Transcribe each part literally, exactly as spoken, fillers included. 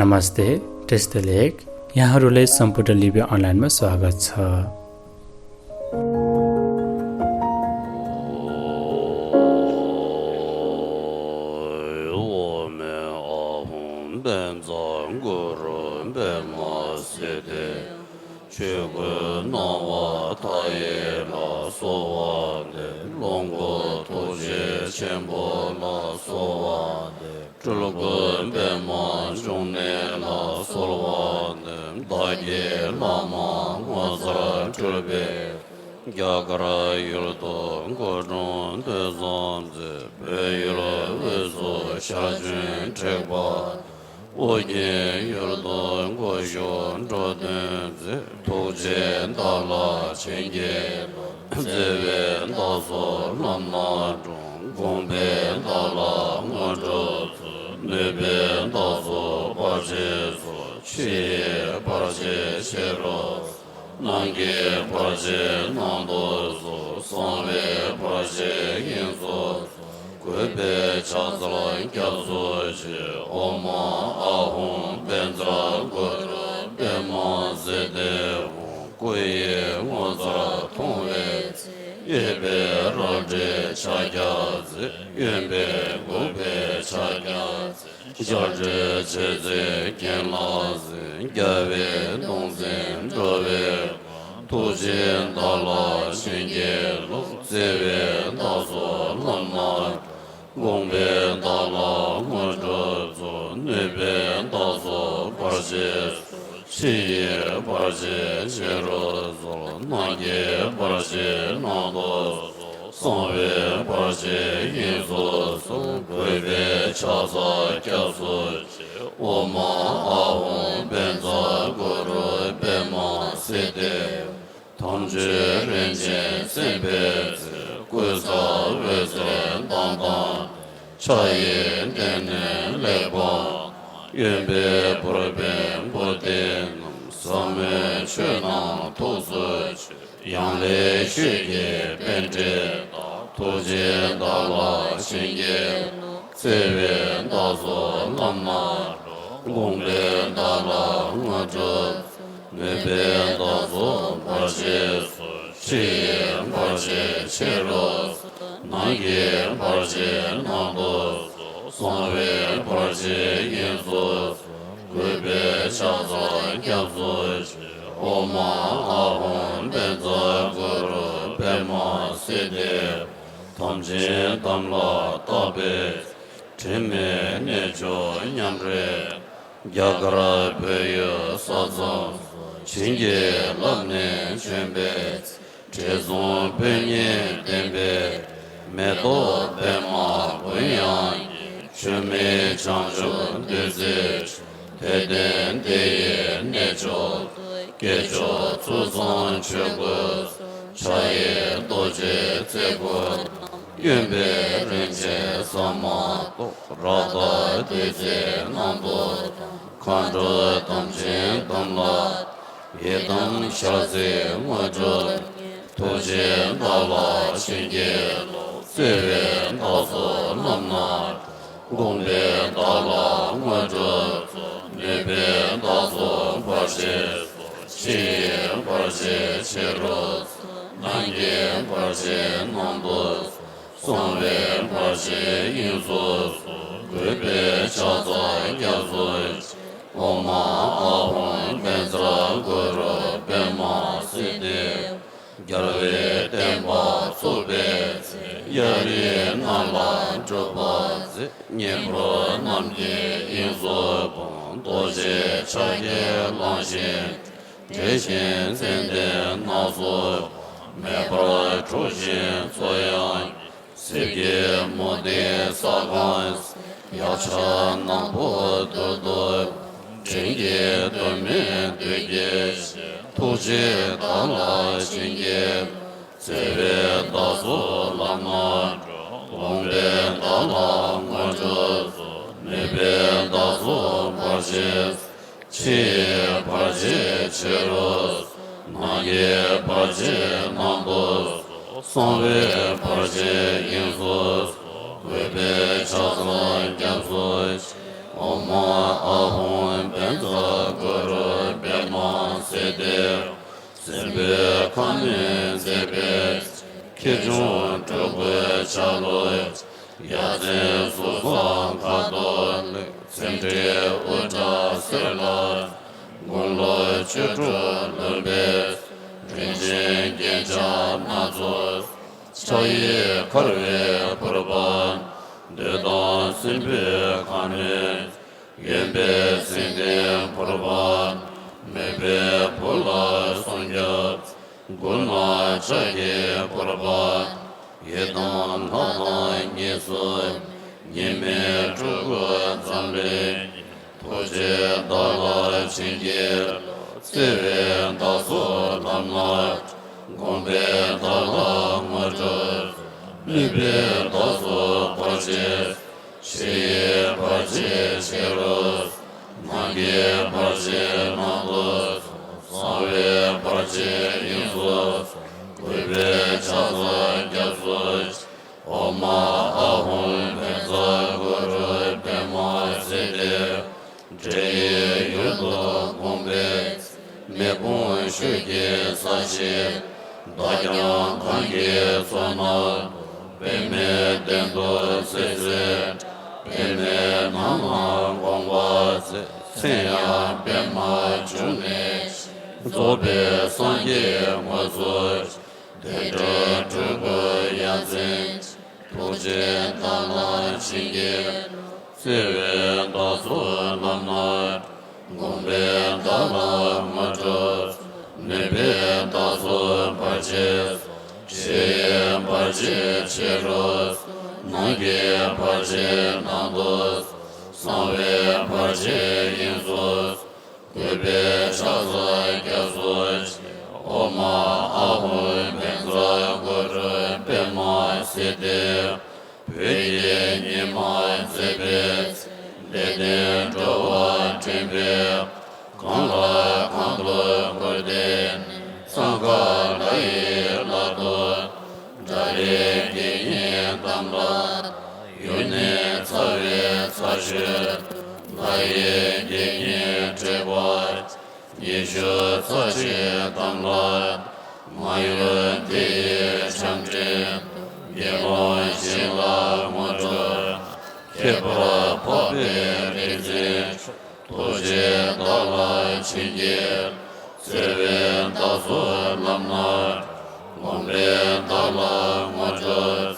नमस्ते, བཀྲ་ཤིས་བདེ་ལེགས། यहाँहरूलाई सम्पूर्ण लिपि अनलाइनमा स्वागत छ। ཨོཾ་ཨཱཿཧཱུྃ་བཛྲ་གུ་རུ་པདྨ་སིདྡྷི། ཆོས་སྐུའི་སྣང་བ་མཐའ་ཡས་ལ་གསོལ་བ་འདེབས། ལོངས་སྐུ་ཐུགས་རྗེ་ཆེན་པོ་ལ་གསོལ་བ་འདེབས། སྤྲུལ་སྐུ་པདྨ་འབྱུང་གནས་ལ་གསོལ་བ་འདེབས། བདག་གི་བླ་མ་ངོ་མཚར་སྤྲུལ་པའི། རྒྱ་གར་ཡུལ་དུ་སྐུ་འཁྲུངས་དུས་གསུམ་མཛད། བོད་ཡུལ་དབུས་སུ་ཞལ་བྱོན་དྲེགས་པ། ཨོ་རྒྱན་ཡུལ་དུ་སྐུ་བཞུགས་འགྲོ་དོན་མཛད། ཐུགས་རྗེས་བདག་ལ་བྱིན་གྱིས་རློབས། བརྩེ་བས་བདག་སོགས་ལམ་སྣ་དྲོངས། དགོངས་པས་བདག་ལ་དངོས་གྲུབ་སྩོལ། ནུས་པས་བདག་སོགས་བར་ཆད་སོལ། ཕྱི་ཡི་བར་ཆད་ཕྱི་རུ། ནང་གི་བར་ཆད་ནང་དུ་སོལ། གསང་བའི་བར་ཆད་དབྱིངས་སུ་སོལ། གུས་པས་ཕྱག་འཚལ་སྐྱབས་སུ་མཆི། ཨོཾ་ཨཱཿཧཱུྃ་བཛྲ་གུ་རུ་པདྨ་སིདྡྷི་ཧཱུྃ། སྐུ་ཡི་ངོ་མཚར་མཐོང་བའི་ཚེ། གཡས་པས་རལ་གྲིའི་ཕྱག་རྒྱ་མཛད། གཡོན་པས་འགུགས་པའི་ཕྱག་རྒྱ་མཛད། ཞབས་རྗེས་ཕྱག་འཚལ་གྱེན་ལ་གཟིགས། རྒྱལ་བའི་གདུང་འཛིན་འགྲོ་བའི་མགོན། ཐུགས་རྗེས་བདག་ལ་བྱིན་གྱིས་རློབས། བརྩེ་བས་བདག་སོགས་ལམ་སྣ། དགོངས་པས་བདག་ལ་དངོས་གྲུབ་སྩོལ། ནུས་པས་བདག་སོགས་བར་ཆད་སོལ། ཕྱི་ཡི་བར་ཆད་ཕྱི་རུ་སོལ། ནང་གི་བར་ཆད་ནང་དུ་སོལ། གསང་བའི་བར་ཆད་དབྱིངས་སུ་སོལ། གུས་པས་ཕྱག་འཚལ་སྐྱབས་སུ་མཆི། ཨོཾ་ཨཱཿཧཱུྃ་བཛྲ་གུ་རུ་པདྨ་སིདྡྷི། དམ་ཆོས་རིན་ཆེན་གསན་པའི་ཚེ། ཀུན་བཟང་འོད་ཟེར་མདངས་དང་། ཕྱག་གཡས་སྟེང་ནས་གླེགས་བམ་བསྣམས། གཡོན་པས་ཕུར་པའི་པུསྟི་བསྣམས། ཟབ་མོའི་ཆོས་རྣམས་ཐུགས་སུ་ཆུད། ཡང་ལེ་ཤོད་ཀྱི་པཎྜི་ཏ། ཐུགས་རྗེས་བདག་ལ་བྱིན་གྱིས་རློབས། བརྩེ་བས་བདག་སོགས་ལམ་སྣ་དྲོངས། དགོངས་པས་བདག་ལ་དངོས་གྲུབ། ནུས་པས་བདག་སོགས་བར་ཆད་སོལ། ཕྱི་ཡི་བར་ཆད་ཕྱི་རུ། ནང་གི་བར་ཆད་ནང་དུ། གསང་བའི་བར་ཆད་དབྱིངས་སུ། གུས་པས་ཕྱག་འཚལ་སྐྱབས་སུ་མཆི། ཨོཾ་ཨཱཿཧཱུྃ་བཛྲ་གུ་རུ་པདྨ་སིདྡྷི། དམ་ཅན་དམ་ལ་བཏགས་པའི། དྲི་མེད་གནས་མཆོག་མཉམ་རེད། རྒྱ་གར་བོད་ཡུལ་ས་མཚམས་སུ། བྱིན་གྱིས་བརླབས་ནས་བྱོན་པའི། དྲི་བསུང་སྤོས་ངད་ལྡན་པའི། མེ་ཏོག་པདྨ་དགུན་ཡང་རྒྱས། ཆུ་མིག་བྱང་ཆུབ་བདུད་རྩིའི་ཆུ། དད་ལྡན་དེ་ཡི་གནས་མཆོག་ཏུ། སྐྱེས་མཆོག་ཚུལ་བཟང་ཆོས་སྐུའི་གསུང། ཕྱག་གཡས་རྡོ་རྗེ་རྩེ་དགུ། གཡོན་པས་རིན་ཆེན་ཟ་མ་ཏོག་རཀྟ་བདུད་རྩིའི་རྣམ་རྟོག་དང་། མཁའ་འགྲོ་དམ་ཅན་དམ་ལ། ཡི་དམ་ཞལ་གཟིགས་དངོས་གྲུབ་བརྙེས། ཐུགས་རྗེས་བདག་ལ་བྱིན་གྱིས་རློབས། བརྩེ་བས་བདག་སོགས་ལམ་སྣ་དྲོངས། དགོངས་པས་བདག་ལ་དངོས་གྲུབ་སྩོལ། ནུས་པས་བདག་སོགས་བར་ཆད་སོལ། ཕྱི་ཡི་བར་ཆད་ཕྱི་རུ་སོལ། ནང་གི་བར་ཆད་ནང་དུ་སོལ། གསང་བའི་བར་ཆད་དབྱིངས་སུ་སོལ། གུས་པས་ཕྱག་འཚལ་སྐྱབས་སུ་མཆི། ཨོཾ་ཨཱཿཧཱུྃ་བཛྲ་གུ་རུ་པདྨ་སིདྡྷི། རྒྱལ་བའི་བསྟན་པ་ཚུགས་པའི་ཚེ། གཡའ་རིའི་ནང་ལ་སྒྲུབ་པ་མཛད། ཉེ་འཁོར་རྣམས་ཀྱི་དབྱིངས་སུ་སྤངས། རྡོ་རྗེ་ཕྱག་རྒྱའི་གླང་ཆེན། འདྲེན་ཅིང་ཙན་དན་སྣ་ཚོགས་པ། མེ་འབར་འཁྲུག་ཅིང་མཚོ་ཡང་། གསེར་གྱི་མུ་ཏིག་ས་གང་། གཡག་ཆ་ནག་པོ་རྡུལ་དུ། བྲན་གྱི་གདོད་མའི་བདུད་ཀྱི་གཤེད། ཐུགས་རྗེས་བདག་ལ་བྱིན་གྱིས། བརྩེ་བས་བདག་སོགས་ལམ་སྣ་དྲོངས། དགོངས་པས་བདག་ལ་དངོས་གྲུབ་སྩོལ། ནུས་པས་བདག་སོགས་བར་ཆད་སོལ། ཕྱི་ཡི་བར་ཆད་ཕྱི་རུ་སོལ། ནང་གི་བར་ཆད་ནང་དུ་སོལ། གསང་བའི་བར་ཆད་དབྱིངས་སུ་སོལ། གུས་པས་ཕྱག་འཚལ་སྐྱབས་སུ་མཆི། ཨོཾ་ཨཱཿཧཱུྃ་ པོའི་ཁ་གནོན་མཛད་པའི། ཁེ་བྱང་སྤྲུལ་སྐུའི་ཆ་ལུགས། ཡ་མཚན་གཟུགས་བཟང་ཁ་དོག་ལེགས། ཚེམས་འབྲས་དབུ་སྐྲ་སེར་ལ། དགུང་ལོ་བཅུ་དྲུག་ལོན་པའི། དྲིན་ཅན་རྒྱན་ཆ་སྣ་ཚོགས། ཕྱག་གཡས་འཁར་བའི་ཕུར་པ། འདོད་དང་སྲིན་པོའི་ཁ་གནོན། གཡོན་པས་མཚན་ལྡན་ཕུར་པ། མོས་པའི་བུ་ལ་སྲུང་སྐྱོབ། མགུལ་ན་ལྕགས་ཀྱི་ཕུར་པ། ཡི་དམ་ལྷ་དང་གཉིས་སུ། ཉི་མའི་སྤྲུལ་སྐུ་འཛམ་གླིང་། ཐུགས་རྗེས་བདག་ལ་བྱིན་གྱིས་རློབས། བརྩེ་བས་བདག་སོགས་ལམ་སྣ། དགོངས་པས་བདག་ལ་དངོས་གྲུབ། ནུས་པས་བདག་སོགས་བར་ཆད། ཕྱི་ཡི་བར་ཆད་ཕྱི་རུ། ནང་གི་བར་ཆད་ནང་དུ། གསང་བའི་བར་ཆད་དབྱིངས་སུ། གུས་པས་ཕྱག་འཚལ་སྐྱབས་སུ་མཆི། ཨོཾ་ཨཱཿཧཱུྃ་བཛྲ་གུ་རུ་པདྨ་སིདྡྷི། འདྲེ་ཡི་ཡུལ་དུ་དགོངས་པའི། མེ་དཔུང་ཤུགས་ཀྱིས་ས་གཞི། བདག་ཀྱང་གང་གི་ཚོགས་རྣམས། པདྨའི་གདན་དུ་སད་བསྲེགས། པདྨའི་ནང་ན་དགོངས་པ་མཛད། མཚན་ཡང་པདྨ་འབྱུང་གནས། རྫོགས་པའི་སངས་རྒྱས་དངོས་སུ། བདེ་དྲོད་སྤྲུལ་སྐུ་ཡ་མཚན། ཐུགས་རྗེས་བདག་ལ་བྱིན་གྱིས་རློབས། བརྩེ་བས་བདག་སོགས་ལམ་སྣ། དགོངས་པས་བདག་ལ་དངོས་གྲུབ། ནུས་པས་བདག་སོགས་བར་ཆད། ཕྱི་ཡི་བར་ཆད་ཕྱི་རུ། ནང་གི་བར་ཆད་ནང་དུ། གསང་བའི་བར་ཆད་དབྱིངས་སུ། གུས་པས་ཕྱག་འཚལ་སྐྱབས་སུ་མཆི། ཨོཾ་ཨཱཿཧཱུྃ་བཛྲ་གུ་རུ་པདྨ་སིདྡྷི། བོད་ཀྱི་ཉི་མ་མཛེས་པའི་ཚེ། ལེགས་ལྡན་འགྲོ་བ་འདྲེན་པའི། གང་ལ་གང་འདུལ་བཀུར་སྟི། གཙང་ཁ་ལ་ཡི་ལ་དུ། དགྲ་ལྷའི་དགེ་བསྙེན་དམ་ལ། ཡུལ་ནི་ཚ་བའི་ཚ་ཤོད། ལྷ་ཡི་དགེ་བསྙེན་དྲེགས་པ། ཉི་ཤུ་རྩ་གཅིག་དམ་ལ། མ་ཡུལ་འདི་ཡི་བྱམས་སྤྲིན། དགེ་སློང་གཞན་ལ་དངོས་གྲུབ། ཁྱད་པར་འཕགས་པའི་རིག་འཛིན། ཐུགས་རྗེས་བདག་ལ་བྱིན་གྱིས། བརྩེ་བས་བདག་སོགས་ལམ་སྣ། དགོངས་པས་བདག་ལ་དངོས་གྲུབ།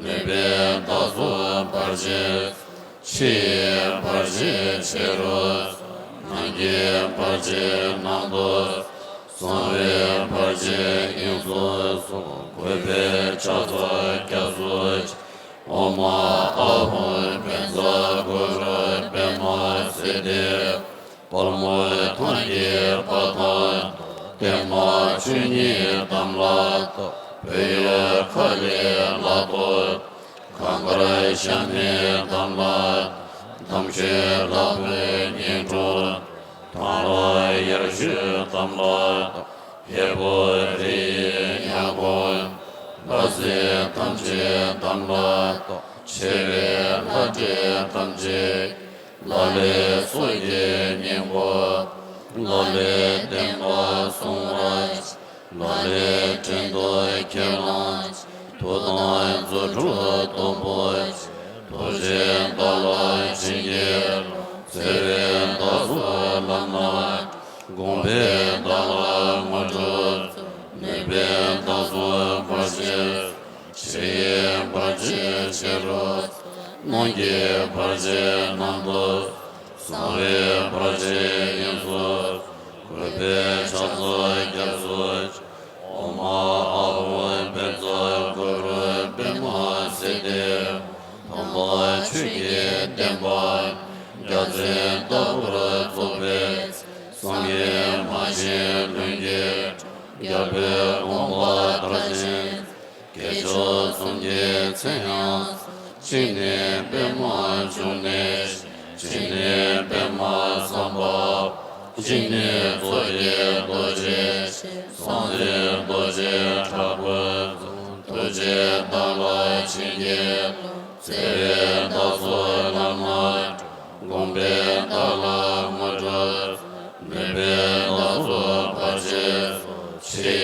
ནུས་པས་བདག་སོགས་བར་ཆད། ཕྱི་ཡི་བར་ཆད་ཕྱི་རུ། ནང་གི་བར་ཆད་ནང་དུ། གསང་བའི་བར་ཆད་དབྱིངས་སུ་སོང་། གུས་པས་ཕྱག་འཚལ་སྐྱབས་སུ་མཆི། ཨོཾ་ཨཱཿཧཱུྃ་བཛྲ་གུ་རུ་པདྨ་སིདྡྷི། དཔལ་མོ་ཐང་གི་དཔལ་ཐང་། བརྟན་མ་ཆོས་ཉིད་དམ་ལ། བོད་ཡུལ་ཁ་ལི་ལ་ཐོབ། གངས་དཀར་ཤ་མེད་དམ་ལ། དམ་ཆོས་ལྷ་བུའི་སྙིང་དྲུང་། དང་ལ་ཡར་ཞུ་དམ་ལ། ཧས་པོ་རི་ཡི་ཡང་གོང་། ལྷ་སྲིན་ཐམས་ཅད་དམ་ལ། ཆེ་བའི་ལྷ་འདྲེ་ཐམས་ཅད། ལ་ལས་སྲོག་གི་སྙིང་པོ། ལ་ལས་བསྟན་པ་སྲུང་བར། ལ་ལས་བྲན་དུ་ཁས་བླངས། མཐུ་དང་རྫུ་འཕྲུལ་སྟོབས་པོ་ཆེ། ཐུགས་རྗེས་བདག་ལ་བྱིན་གྱིས་རློབས། བརྩེ་བས་བདག་སོགས་ལམ་སྣ། དགོངས་པས་བདག་ལ་དངོས་གྲུབ། ནུས་པས་བདག་སོགས་བར་ཆད། ཕྱི་ཡི་བར་ཆད་ཕྱི་རུ། ནང་གི་བར་ཆད་ནང་དུ། གསང་བའི་བར་ཆད་དབྱིངས་སུ། གུས་པས་ཕྱག་འཚལ་སྐྱབས་སུ་མཆི། ཨོཾ་ཨཱཿཧཱུྃ་བཛྲ་གུ་རུ་པདྨ་སིདྡྷི། དམ་པ་ཆོས་ཀྱི་བསྟན་པ། རྒྱལ་མཚན་ལྟ་བུར་རྫོགས་པའི། སངས་རྒྱས་མ་གཤིན་ལྷུན་གྱིས། རྒྱལ་པོའི་དགོངས་པ་མཐར་ཕྱིན། སྐྱེས་མཆོག་གསུམ་གྱི་མཚན་ཡང་། གཅིག་ནི་པདྨ་འབྱུང་གནས། གཅིག་ནི་པདྨ་སམྦྷ། གཅིག་ནི་མཚོ་སྐྱེས་རྡོ་རྗེ། སངས་རྒྱས་རྡོ་རྗེ་དྲག་པོའི་གཟུགས། ཐུགས་རྗེས་བདག་ལ་བྱིན་གྱིས་རློབས། བརྩེ་བས་བདག་སོགས་ལམ་སྣ། དགོངས་པས་བདག་ལ་དངོས་གྲུབ། ནུས་པས་བདག་སོགས་བར་ཆད། ཕྱི་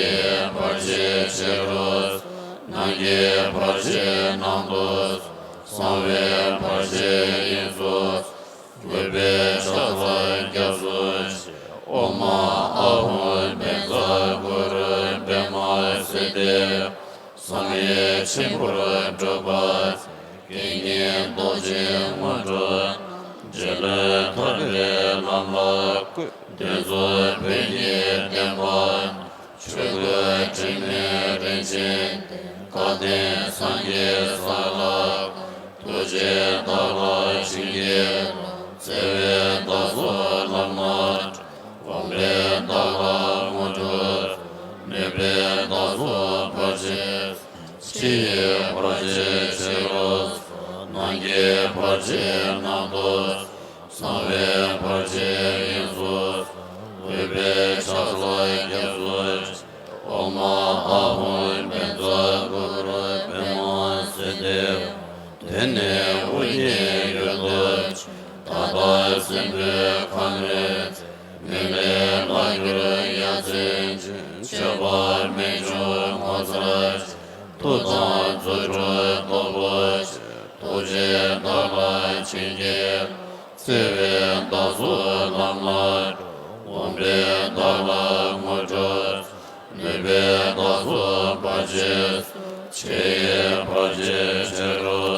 ཕྱི་རུ། ནང་གི་བར་ཆད་ནང་དུ། གསང་བའི་བར་ཆད་དབྱིངས་སུ། གུས་པས་ཕྱག་འཚལ་སྐྱབས་སུ་མཆི། ཨོཾ་ཨཱཿཧཱུྃ་བཛྲ་གུ་རུ་པདྨ་སིདྡྷི། བསམ་ཡས་མཆིམས་ཕུར་སྒྲུབ་པ། དགེ་བསྙེན་རྡོ་རྗེའི་དངོས་གྲུབ། རྗེ་བློན་ཐར་པའི་ལམ་ལ་བཀོད། འདི་ཚོ་བོད་ཀྱི་བསྟན་པ། ཆོས་སྐུ་དྲི་མེད་རིན་ཆེན་གདན། སྐལ་ལྡན་སངས་རྒྱས་ས་ལ། ཐུགས་རྗེས་བདག་ལ་བྱིན་གྱིས་རློབས། བརྩེ་བས་བདག་སོགས་ལམ་སྣ་དྲོངས། དགོངས་པས་བདག་ལ་དངོས་གྲུབ། ནུས་པས་བདག་སོགས་བར་ཆད། ཕྱི་ཡི་བར་ཆད་ཕྱི་རུ། ནང་གི་བར་ཆད་ནང་དུ། གསང་བའི་བར་ཆད་དབྱིངས་སུ། གུས་པས་ཕྱག་འཚལ་སྐྱབས་སུ་མཆི། ཨོཾ་ཨཱཿཧཱུྃ་བཛྲ་གུ་རུ་པདྨ་སིདྡྷི། དེ་ནས་དབུ་རྒྱན་ཡུལ་དུ་མཆི། ད་ལྟ་སྲིན་པོའི་ཁ་གནོན། མུན་པའི་ལྷ་གྱུར་ཡ་མཚན་ཅན། མཆོད་པ་རྨད་བྱུང་ངོ་མཚར་ཅན། མཐུ་དང་རྫུ་འཕྲུལ་སྟོབས་པོ་ཆེ། ཐུགས་རྗེས་བདག་ལ་བྱིན་གྱིས། བརྩེ་བས་བདག་སོགས་ལམ་སྣ་དྲོངས། དགོངས་པས་བདག་ལ་དངོས་གྲུབ། ནུས་པས་བདག་སོགས་བར་ཆད། ཕྱི་ཡི་བར་ཆད་ཕྱི་རུ།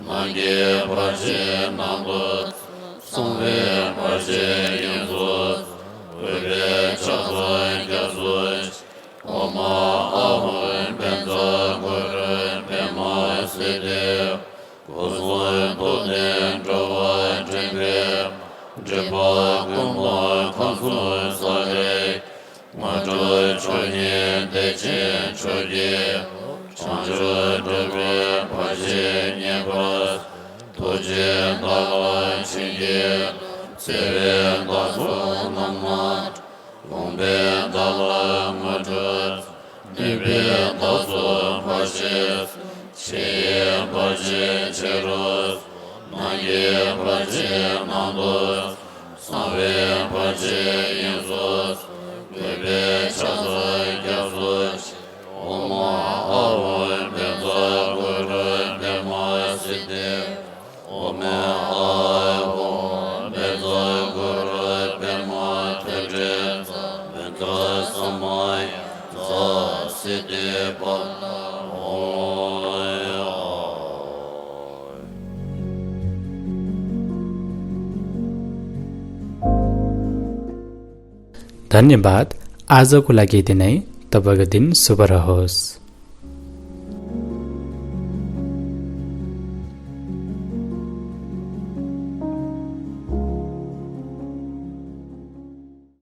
ནང་གི་བར་ཆད་ནང་དུ། གསང་བའི་བར་ཆད་དབྱིངས་སུ། གུས་པས་ཕྱག་འཚལ་སྐྱབས་སུ་མཆི། ཨོཾ་ཨཱཿཧཱུྃ་བཛྲ་གུ་རུ་པདྨ་སིདྡྷི། སྐུ་གསུང་ཐུགས་ལྡན་འགྲོ་བ་འདྲེན་པའི། སྒྲིབ་པ་ཀུན་སྤངས་ཁམས་གསུམ་ས་ལེར། དངོས་གྲུབ་མཆོག་བརྙེས་བདེ་ཆེན་མཆོག་གི། བྱང་ཆུབ་སྒྲུབ་པའི་བར་ཆད་ཉེ་བར། ཐུགས་རྗེས་བདག་ལ་བྱིན་གྱིས། བརྩེ་བས་བདག་སོགས་ལམ་སྣ། དགོངས་པས་བདག་ལ་དངོས་གྲུབ། ནུས་པས་བདག་སོགས་བར་ཆད། ཕྱི་ཡི་བར་ཆད་ཕྱི་རུ། ནང་གི་བར་ཆད་ནང་དུ། གསང་བའི་བར་ཆད་དབྱིངས་སུ། གུས་པས་ཕྱག་འཚལ་སྐྱབས་སུ་མཆི། ཨོཾ་ཨཱཿཧཱུྃ་བཛྲ་གུ་རུ་པདྨ་སིདྡྷི། ཨོཾ་ཨཱཿཧཱུྃ་བཛྲ་གུ་རུ་པདྨ་ཐོད་ཕྲེང་རྩལ། བཛྲ་ས་མ་ཡ་རྩལ། སིདྡྷི་ཕ་ལ་ཧཱུྃ། धन्यवाद। आजको लागि यति नै। तपाईँको दिन शुभ रहोस्।